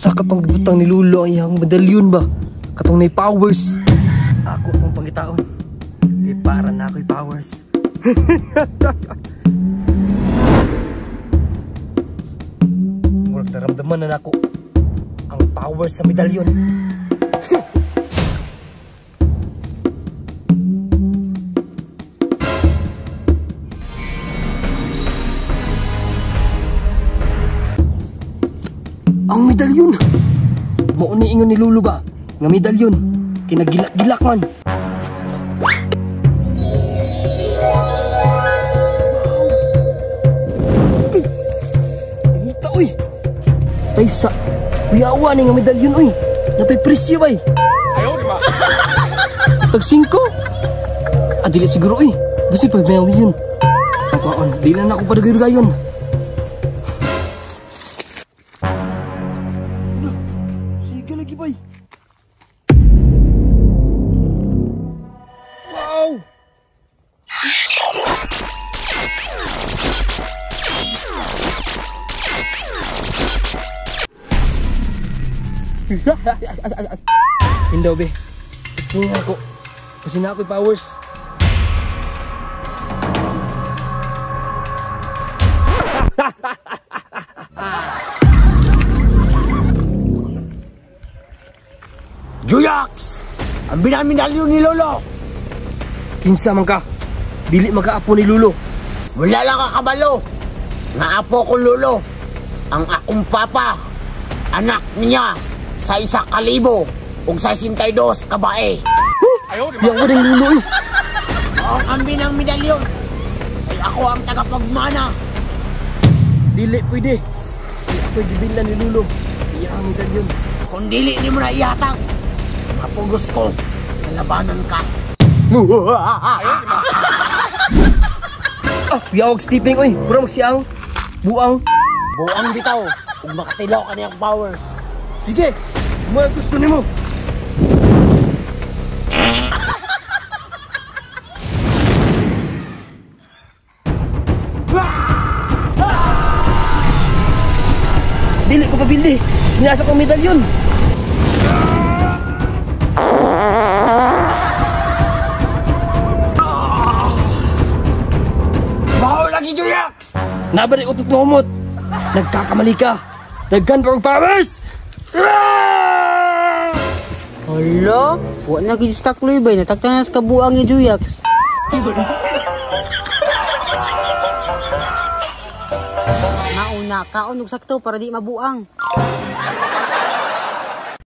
Asa katong gibutang ni Lulo ang iyang medalyon ba? Katong may powers. Ako itong pangitaon. Eh, para na ako'y powers. Murag naramdaman na nako ang powers sa medalyon. Ang medalyon! Mao ni ingon ni Lulo ba? Nga medalyon, kinagilak-gilak man. Inita, uy! Taysa, kuyawa ni nga medalyon, uy! Napay presyo, bay! Ayaw, di ba? Tag 5? Ah, dili siguro, uy! Basta 5 million. Ang kwaon, di na ako padugay-dugayon. Sige lagi, bay! Wow! Hindaw, be. Gusto nga ako. Kasi na ako'y powers. Juyax! Ang binamidalyon ni Lolo! Kinsa man ka? Dili magkaapo ni Lolo. Wala lang kakabalo. Naapo ko Lolo. Ang akong papa. Anak niya sa 1,062 kabae. Ayaw, di ba? Yawa din Lolo eh. Ang ambi ng medalyon. Ay ako ang tagapagmana. Dili pwede. Ay ako'y gibilan ni Lolo. Iya ang medalyon. Kung dili ni mo na ihatag, mapugos ko. Nalabanan ka. Ayaw, di ba? Ah, yawag sleeping oy. Pura magsiang. Buang. Buang bitaw. Ug makatilaw ka niyang powers. Sige. Mga gusto nimo. Dili ko pabili. Nasa kong medalyon. Baho lagi, Juyax! Nabalik utot ng humot. Nagkakamali ka. Naggan pa powers! Hala, wa na gid stakloy bay, natagtanas ka buang ni Juyax. Mauna, kaon og sakto para di mabuang.